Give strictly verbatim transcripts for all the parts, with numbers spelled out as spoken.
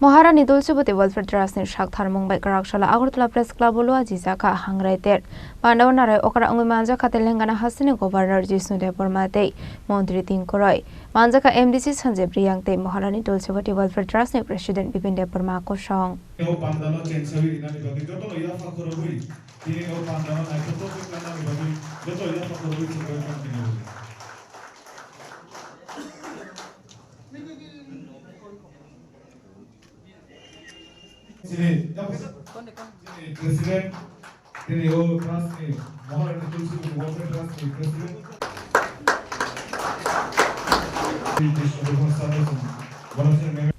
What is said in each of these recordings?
Maharani Tulsibati Welfare Trust ni saktharmung bai kwrak salo Agartala Press Club o lua jijak kha hangrai ter. Pandao narai okra wngwi manjak kha Telangana hasteni Governor Jishnu Debbarma tei Montri Tingkoroi. Manjak kha M D C Sanjib Riyang tei Maharani Tulsibati Welfare Trust ni President Bipin Debbarma kosong. O pandano kengsawi rinani bagwi jotono yapha khorogwi, tini o pandano naithotok khe kanani bagwi joto yapha khorogwi chwngwi tongthini. Chini, chini President, tini o trust ni, Maharani Tulsibati Welfare Trust ni President.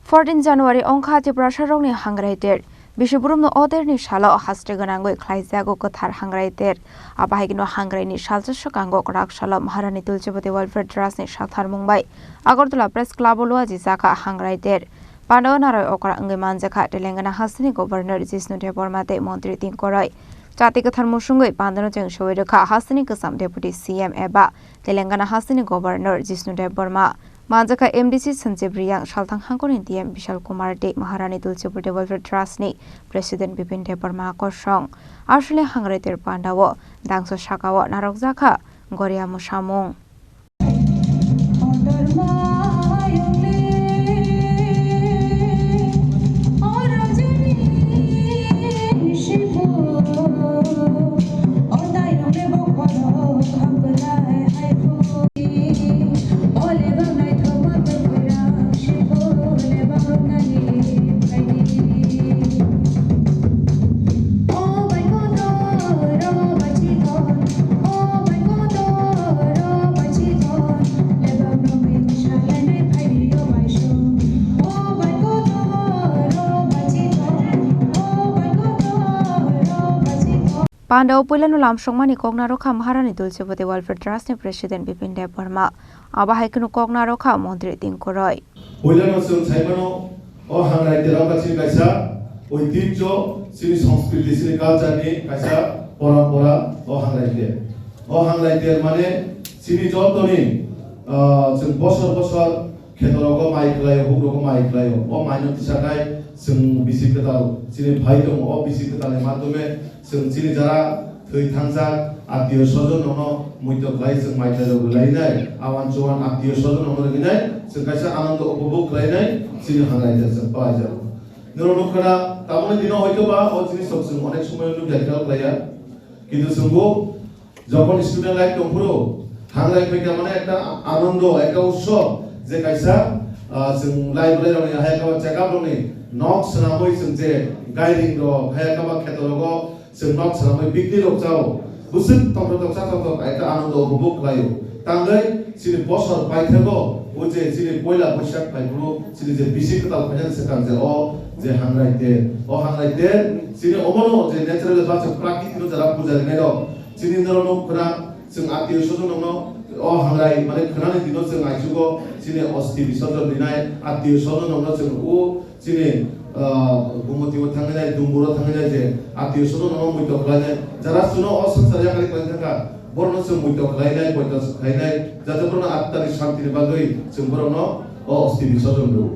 Fourteen January ongkha Tiprasarokni hangrai ter. Bisiburumno o terni salo haste gwnangwi khlaijago kwthar hangrai ter. Abo hai kheno hangraini salsa swkango kwrak salo Maharani Tulsibati Welfare Trust ni saktharmung bai Agartala Press Club o lua jijak kha hangrai ter. Pandao narai okra wngwi manjak kha Telangana hasteni Governor Jishnu Debbarma tei Montri Tingkoroi. Chati kwthar musungwi pandano cheng soi rwkha hasteni kwcham Deputy C M eba Telangana hasteni Governor Jishnu Debbarma. Manjak kha M D C Sanjib Riyang, salthang hangkorni D M Bishal Kumar tei Maharani Tulsibati Welfare Trust ni President Bipin Debbarma kosong. Aswkni hangrai ter pandao dangso sakao narwkjak kha Goria mwsamung. Pandao puilano lamsokmani kok narwkha Maharani Tulsibati Welfare Trust ni President Bipin Debbarma. Abo hai kheno kok narwkha Montri Tingkoroi. Puilano chwng saimano, o hangrai ter wngkha chini kaisa oitijjo, chini sanskriti, chini culture ni kaisa parampara, o hangrai ter. O hangrai ter mane chini jotoni, ah, chwng bosor bosor khetorogo mai khlaio, hugrogo mai khlaio. O maino tisakhai chwng bisi kwtal chini phai tongo. O bisi kwtalni madhyome chwng chini jara thwi thangjak attiyo sojon rokno muito khlai chwng mai khlai rok lainai, awan chuan attiyo sojon rokno rinai chwng kaisa anando upobhog khlainai chini hangrai ter chwng palaijago. Norok nukha na, tamoni dino hoito ba o jinis rok chwng onek somoy nukya khel khlaiya. Kintu chwngbo jokhon student life tongphuru hangrai phaikha mane ekta anando, ekta utsob je kaisa, ah, chwng library rokni hai khe check up rokni nok swnamwi chwng je gairing rok hai khe kheto rogo Chwng nok swnamwi picnic rok chao. Bwswk tongthok tongsa tongthok ekta anando upobhog khlaio. Tangwi chini bosor paithago, o je chini poila Boisak phaiphuru chini je bisi kwtal phainani swkang je o je hangrai ter. O hangrai ter chini omono je natural bachuk prakriti no jara puja rinai rok. Chini norok no khwna chwng attiyo sojon rokno o hangrai mane khwnani dino chwng aichugo chini osti bisorjon rinai attiyo sojon rokno chwng o Chini, ah, Gumoti o thangwi nai, Dumbur o thangwi nai je attiyo sojon no muito khlainai, jara chuno o swngchar yakari khlai thangkha, borokno chwng muito khlainai, boito khlainai, jate borokno attani shanti ni bagwi chwng borokno o osti bisorjon rw.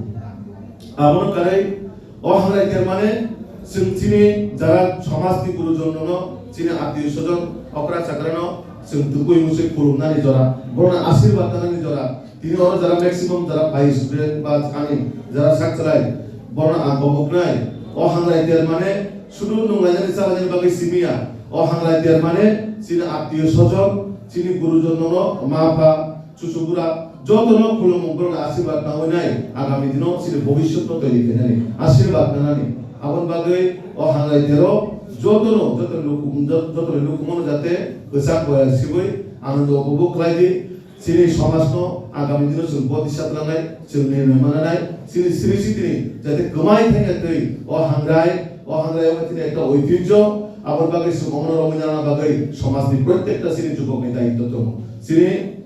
Abono karwi o hangrai ter mane chwng chini jara somaj ni gurujon rokno chini attiyo sojon okra chakra no chwng tukui musui khulumnani jora, borokno asirwad nanani jora, Tini oro jara maximum jara phai student ba ani jara sak chalai, borno ang koboknai. O hangrai ter mane sudu nunglainani chalainani bagwi simiya. O hangrai ter mane chini attiyo sojon, chini gurujon nono, ma pha, chuchu bura, jotono khulumung borokno asirwad nangwi nai. Agami dino chini bhobishyotno toiri khainani asirwad nanani. Aboni bagwi o hangrai tero jotono, joto luku-, jot-, jotoni lukumono jate kwchak boya sibwi anando upobhog khlai di. Chini somajno agami dino chwng bodisa tlangnai, chwng nirnoi mananai, chini sri sitini jate kwmai thangya twi o hangrai, o hangrai wngkha chini ekta oitijjo, aboni bagwi chwng omono romwi nana bagwi somajni prottekta chini jubokni daitto tongo. Chini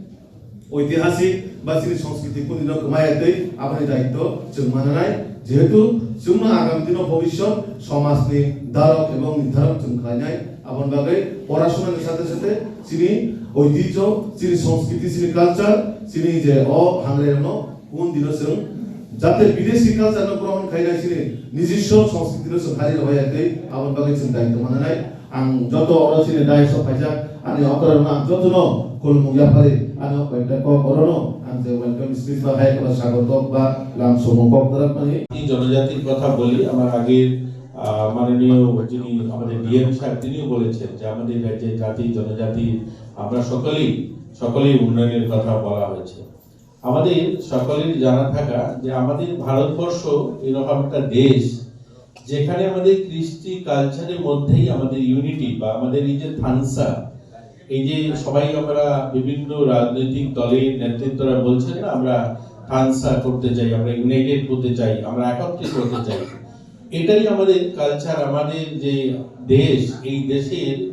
oitihasik ba chini sanskriti kundino kwmai twi aboni daitto chwng mananai, jehetu chwngno agami dino bhobishyot somajni dharok ebong nirdarok chwng khlainai, aboni bagwi porasonani sathe sathe Chini oitijjo, chini sanskriti, chini culture, chini je o hangrai rokno kun dino chwng Jate bidesi culture no grohon khainai sini nijiswa sanskriti no chwng hari rwya tei aboni bagwi chwng daitw mananai. Ang joto oro chini dais o phaijak ani okra rwno ang joto no khulumung yaphari ani okra kok oro no ang je welcome speech ba hai kok sagotok ba lam somung kok dwrak mani. এই জনজাতির কথা বলি, আমার আগের, আহ, মাননীয় যিনি আমাদের ডিএম সাহেব, তিনিও বলেছেন যে আমাদের রাজ্যে জাতি, জনজাতি, আমরা সকলেই, সকলেই উন্নয়নের কথা বলা হয়েছে। আমাদের সকলের জানা থাকা যে আমাদের ভারতবর্ষ এরকম একটা দেশ, যেখানে আমাদের কৃষ্টি কালচারের মধ্যেই আমাদের ইউনিটি বা আমাদের এই যে থানসা, এই যে সবাই আমরা বিভিন্ন রাজনৈতিক দলের নেতৃত্বরা বলছেন না, আমরা থানসা করতে চাই, আমরা ইউনাইটেড হতে চাই, আমরা একত্রিত হতে চাই। এটাই আমাদের কালচার, আমাদের যে দেশ, এই দেশের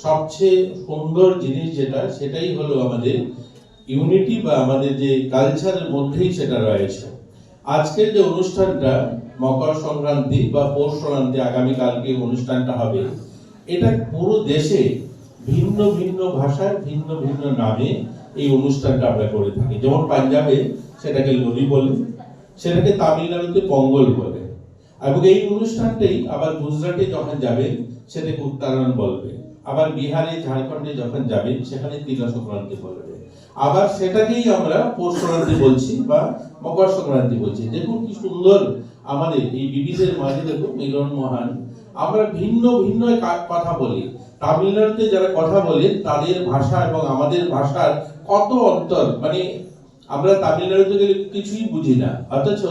সবচেয়ে সুন্দর জিনিস যেটা, সেটাই হলো আমাদের ইউনিটি বা আমাদের যে কালচারের মধ্যেই সেটা রয়েছে। আজকের যে অনুষ্ঠানটা মকর সংক্রান্তি বা পৌষ সংক্রান্তি, আগামীকালকে অনুষ্ঠানটা হবে, এটা পুরো দেশে ভিন্ন ভিন্ন ভাষায় ভিন্ন ভিন্ন নামে এই অনুষ্ঠানটা আমরা করে থাকি। যেমন পাঞ্জাবে সেটাকে লোরি বলে, সেটাকে তামিলনাড়ুতে পঙ্গল বলে। এবং এই অনুষ্ঠানটাই আবার গুজরাটে যখন যাবেন, সেটাকে উত্তরায়ণ বলবে। আবার বিহারে, ঝাড়খণ্ডে যখন যাবেন, সেখানে তিলা সংক্রান্তি বলবে। আবার সেটাকেই আমরা পৌষ সংক্রান্তি বলছি বা মকর সংক্রান্তি বলছি। দেখুন কি সুন্দর আমাদের এই বিবিধের মাঝে দেখুন মিলন মহান। আমরা ভিন্ন ভিন্ন কা-, কথা বলি। তামিলনাড়ুতে যারা কথা বলেন, তাদের ভাষা এবং আমাদের ভাষার কত অন্তর, মানে আমরা তামিলনাড়ুতে গেলে কিছুই বুঝি না, অথচ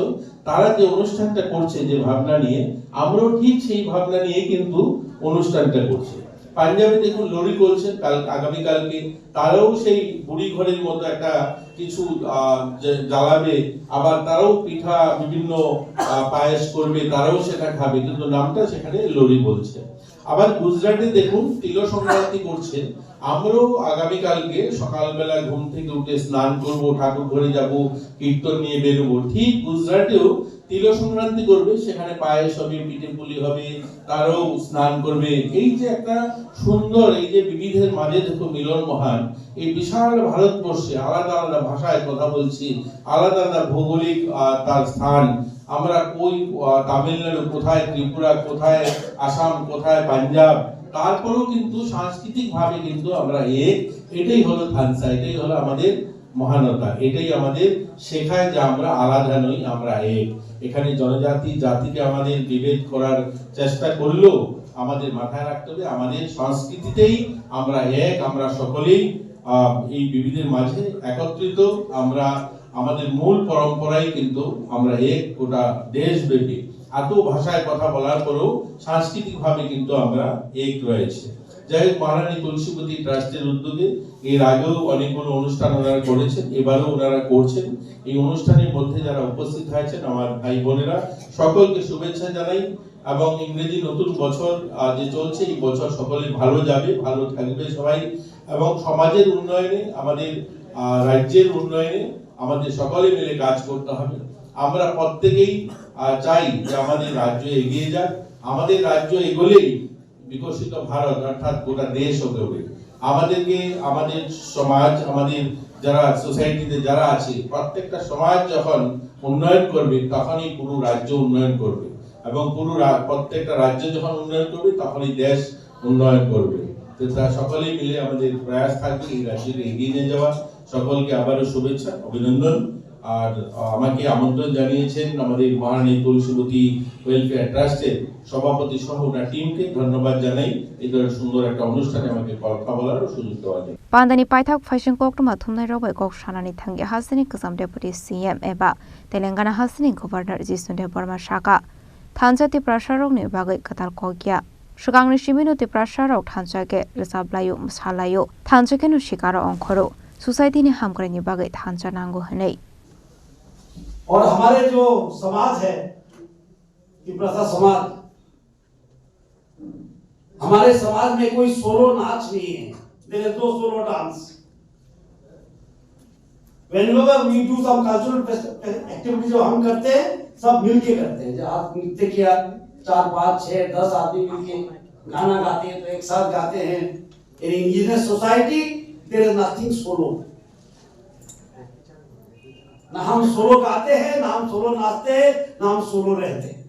তারা যে অনুষ্ঠানটা করছে যে ভাবনা নিয়ে, আমরাও ঠিক সেই ভাবনা নিয়ে কিন্তু অনুষ্ঠানটা করছি। পাঞ্জাবে দেখুন লোরি করছেন কাল, আগামীকালকে তারাও সেই বুড়ি ঘরের মতো একটা কিছু, আহ, যে জ্বালাবে, আবার তারাও পিঠা বিভিন্ন, আহ, পায়েস করবে, তারাও সেটা খাবে, কিন্তু নামটা সেখানে লোরি বলছে। আবার গুজরাটে দেখুন তিল সংক্রান্তি করছে, আমরাও আগামীকালকে সকালবেলা ঘুম থেকে উঠে স্নান করব, ঠাকুর ঘরে যাব, কীর্তন নিয়ে বেরোবো। ঠিক গুজরাটেও তিল সংক্রান্তি করবে, সেখানে পায়েস হবে, পিঠে পুলি হবে, তারাও স্নান করবে। এই যে একটা সুন্দর, এই যে বিবিধের মাঝে দেখো মিলন মহান, এই বিশাল ভারতবর্ষে আলাদা আলাদা ভাষায় কথা বলছি, আলাদা আলাদা ভৌগোলিক, আহ, তার স্থান, আমরা কই, আহ, তামিলনাড়ু কোথায়, ত্রিপুরা কোথায়, আসাম কোথায়, পাঞ্জাব, তারপরেও কিন্তু সাংস্কৃতিক ভাবে কিন্তু আমরা এক। এটাই হলো থানসা, এটাই হলো আমাদের মহানতা, এটাই আমাদের শেখায় যে আমরা আলাদা নই, আমরা এক। এখানে জনজাতি জাতিকে আমাদের বিভেদ করার চেষ্টা করলেও আমাদের মাথায় রাখতে হবে, আমাদের সংস্কৃতিতেই আমরা এক, আমরা সকলেই, আহ, এই বিবিধের মাঝে একত্রিত। আমরা আমাদের মূল পরম্পরাই কিন্তু আমরা এক, গোটা দেশব্যাপী। এত ভাষায় কথা বলার পরেও সাংস্কৃতিকভাবে কিন্তু আমরা এক রয়েছে। যাই হোক, মহারানী তুলসীবতী ট্রাস্টের উদ্যোগে এর আগেও অনেকগুলো অনুষ্ঠান ওনারা করেছেন, এবারও ওনারা করছেন। এই অনুষ্ঠানের মধ্যে যারা উপস্থিত হয়েছেন, আমার ভাই বোনেরা, সকলকে শুভেচ্ছা জানাই। এবং ইংরেজি নতুন বছর, আহ, যে চলছে, এই বছর সকলেই ভালো যাবে, ভালো থাকবে সবাই। এবং সমাজের উন্নয়নে, আমাদের, আহ, রাজ্যের উন্নয়নে আমাদের সকলে মিলে কাজ করতে হবে। আমরা প্রত্যেকেই, আহ, চাই যে আমাদের রাজ্য এগিয়ে যাক। আমাদের রাজ্য এগোলেই বিকশিত ভারত অর্থাৎ গোটা দেশ এগোবে। আমাদেরকে, আমাদের সমাজ, আমাদের যারা সোসাইটিতে যারা আছে, প্রত্যেকটা সমাজ যখন উন্নয়ন করবে, তখনই পুরো রাজ্য উন্নয়ন করবে। এবং পুরো রা-, প্রত্যেকটা রাজ্য যখন উন্নয়ন করবে, তখনই দেশ উন্নয়ন করবে। তো তা সকলেই মিলে আমাদের প্রয়াস থাকবে এই রাজ্যকে এগিয়ে নিয়ে যাওয়া। সকলকে আবারও শুভেচ্ছা, অভিনন্দন। আর, আহ, আমাকে আমন্ত্রণ জানিয়েছেন আমাদের মহারানী তুলসীবতী ওয়েলফেয়ার ট্রাস্টের সভাপতি সহ ওনার টিমকে ধন্যবাদ জানাই এই ধরনের সুন্দর একটা অনুষ্ঠানে আমাকে কথা বলার সুযোগ দেওয়ার জন্য। Pandani paithak phaising koktwma thumnairok bai kok sanani thangwi hasteni kwcham Deputy C M eba Telangana hasteni Governor Jishnu Debbarma sakha, thansa Tiprasarokni bagwi kwtal kok ya. Swkangni simino Tiprasarok thansa khe rwchap lai-o, mwsa lai-o, thansa kheno sikaro ongkhoro, society-ni hamkraini bagwi thansa nango hwnwi. और हमारे जो समाज है, तिपरासा समाज, हमारे समाज में कोई सोलो नाच नहीं है, there is no solo dance। Whenever we do some cultural fest-, activity जो हम करते हैं, सब मिलके करते हैं। जो आज नृत्य किया, चार, पाँच, छह, दस आदमी मिलके गाना गाते हैं, तो एक साथ गाते हैं। In indigenous society, there is nothing solo। ना हम सोलो गाते हैं, ना हम सोलो नाचते हैं, ना हम सोलो रहते हैं।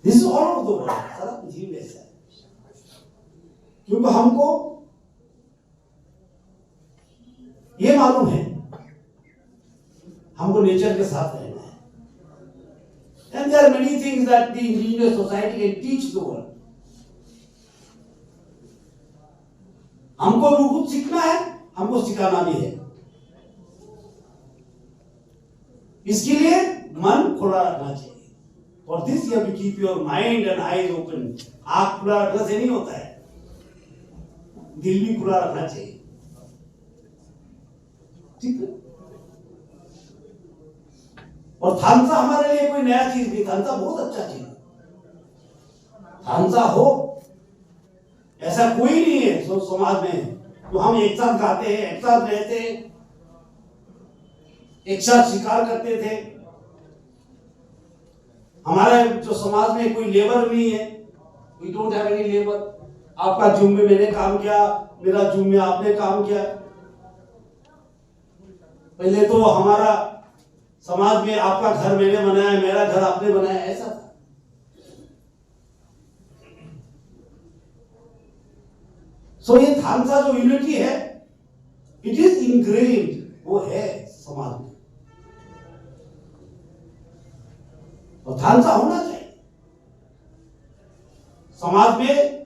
This is all over the world, सारा पृथ्वी में ऐसा है। क्योंकि हमको ये मालूम है, हमको नेचर के साथ रहना है। And there are many things that the indigenous society can teach the world. हमको भी कुछ सीखना है, हमको सिखाना भी है। इसके लिए मन खुला रखना चाहिए। For this you have to keep your mind and eyes open. आँख खुला रखने से नहीं होता है, दिल भी खुला रखना चाहिए। ठीक है। और थांसा हमारे लिए कोई नया चीज नहीं, थांसा बहुत अच्छा चीज है। थांसा हो, ऐसा कोई नहीं है जो समाज में, तो हम एक साथ गाते हैं, एक साथ रहते हैं, एक साथ शिकार करते थे। हमारे जो समाज में कोई लेबर नहीं है, we don't have any labor। आपका जूम में मैंने काम किया, मेरा जूम में आपने काम किया। पहले तो हमारा समाज में आपका घर मैंने बनाया, मेरा घर आपने बनाया, ऐसा था। सो ये थांसा जो यूनिटी है, इट इज इनग्रेन्ड, वो है समाज में। और थांसा होना चाहिए समाज में,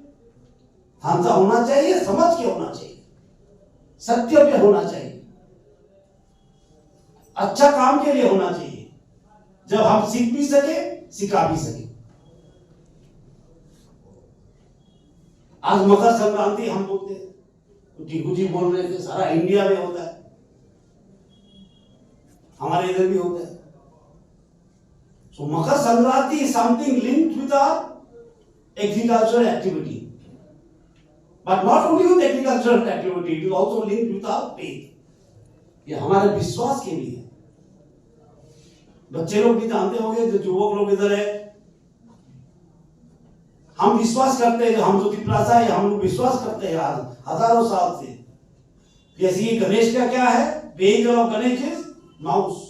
थांसा होना चाहिए, समझ के होना चाहिए, सत्य पे होना चाहिए, अच्छा काम के लिए होना चाहिए, जब हम सीख भी सके, सिखा भी सके। आज मकर संक्रांति हम बोलते हैं, तो टिंकू जी बोल रहे थे, सारा इंडिया में होता है, हमारे इधर भी होता है। So Makar Sankranti is something linked with our agricultural activity, but not only with agricultural activity, it is also linked with our faith। ये हमारे विश्वास के लिए। बच्चे लोग भी जानते होंगे, जो युवक लोग इधर है, हम विश्वास करते हैं, जो हम जो तिपरासा है, हम लोग विश्वास करते हैं आज हजारों साल से। जैसे कि गणेश का क्या है? Vehicle of Ganesh is mouse।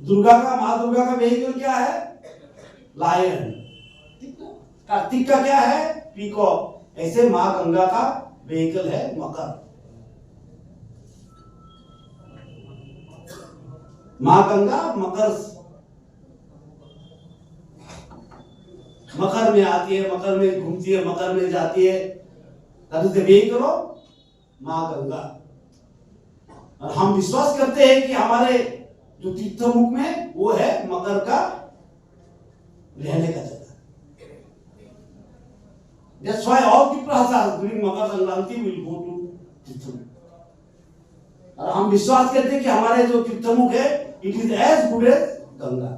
Durga का, माँ दुर्गा का vehicle क्या है? Lion। ठीक है? कार्तिक का क्या है? Peacock। ऐसे माँ गंगा का vehicle है मकर। माँ गंगा मकर, मकर में आती है, मकर में घूमती है, मकर में जाती है। That is the vehicle of माँ गंगा। और हम विश्वास करते हैं कि हमारे जो तीर्थमुख में वो है मकर का रहने का जगह। That's why all Tiprasas during Makar Sankranti will go to तीर्थमुख। और हम विश्वास करते हैं कि हमारे जो तीर्थमुख है, it is as good as Ganga.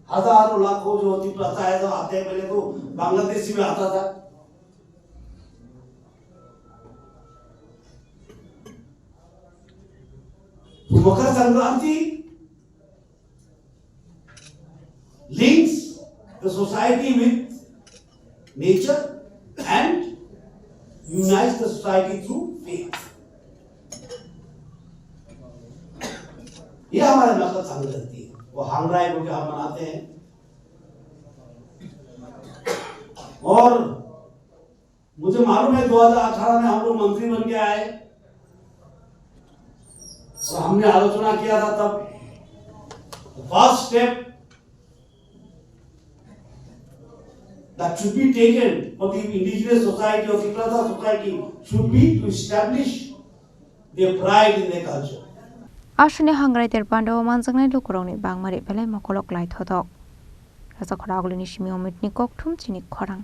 हजारों लाखों जो तिपरासा है, जो आते हैं, पहले तो बांग्लादेशी में आता था। तो मकर Sankranti links the society with nature and unites the society through faith। ये हमारा मकर संक्रांति है, वो हांगराई बोल के हम मनाते हैं। और मुझे मालूम है, दो हज़ार अठारह में हम लोग मंत्री बन के आए और हमने आलोचना किया था तब। The first step that should be taken for the indigenous society or Tiprasa society should be to establish their pride in their culture. Aswkni hangrai ter pandao manjaknai lukurokni bangmari belai mokolok lai thotok. Rajakhora Ogulini simi Omitni kokthum chini khorang.